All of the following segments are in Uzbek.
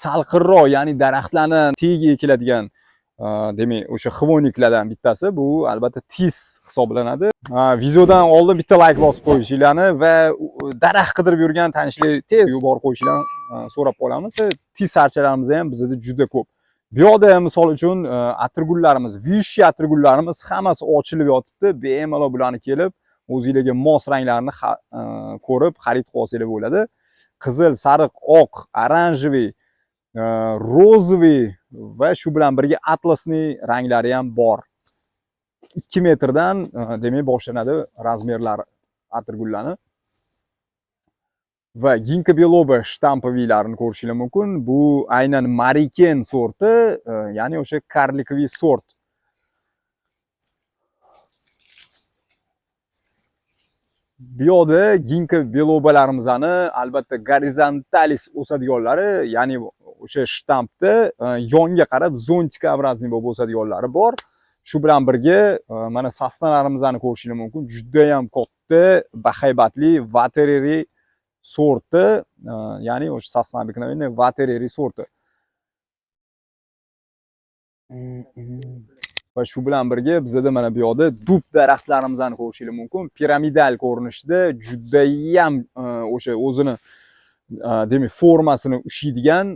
Salqinroq, ya'ni daraxtlarni tagiga ekiladigan, demak, o'sha хвойник lardan bittasi bu albatta tis hisoblanadi. Videodan oldin bitta layk bosib qo'yishinglarni va daraxt qidirib yurgan tanishlar tez yuborib qo'yishinglarni so'rab qolamiz. Tis archalarimiz ham bizda juda ko'p. Bu yoqda misol uchun atirgullarimiz, вьющий atirgullarimiz hammasi ochilib yotibdi. Bemalol bularni kelib o'zinglarga mos ranglarni ko'rib xarid qilib olsanglar bo'ladi. Qizil, sariq, oq, оранжевый, розовый va shu bilan birga атласный ranglari ham bor. 2 metrdan demak boshlanadi размер lari atirgullarni. Va Ginkgo biloba штамповый larini ko'rishingiz mumkin. Bu aynan Mariken sorti, ya'ni o'sha карликовый sort. Bu yoqda ginkgo bilobalarimizni albatta gorizontalis o'sadiganlari, ya'ni o'sha shtampda yonga qarab зонтикообразный bo'lib o'sadiganlari bor. Shu bilan birga mana sosnalarimizni ko'rishingiz mumkin. Juda ham katta, bahaybatli Watereri sorti, ya'ni o'sha sosna обыкновенный Watereri sorti. Va shu bilan birga bizada mana bu yoqda dub daraxtlarimizni ko'rishingiz mumkin. Piramidal ko'rinishda judayam o'sha o'zini demak formasini ushlaydigan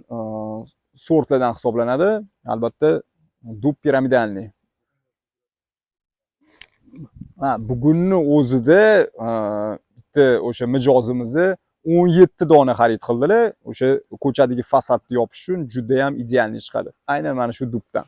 sortlardan hisoblanadi. Albatta дуб пирамидальный. Ha, bugunni o'zida bitta o'sha mijozimizni 17 dona xarid qildilar. O'sha ko'chadagi fasadni yopish uchun juda ham идеальный chiqadi. Aynan mana shu dubdan.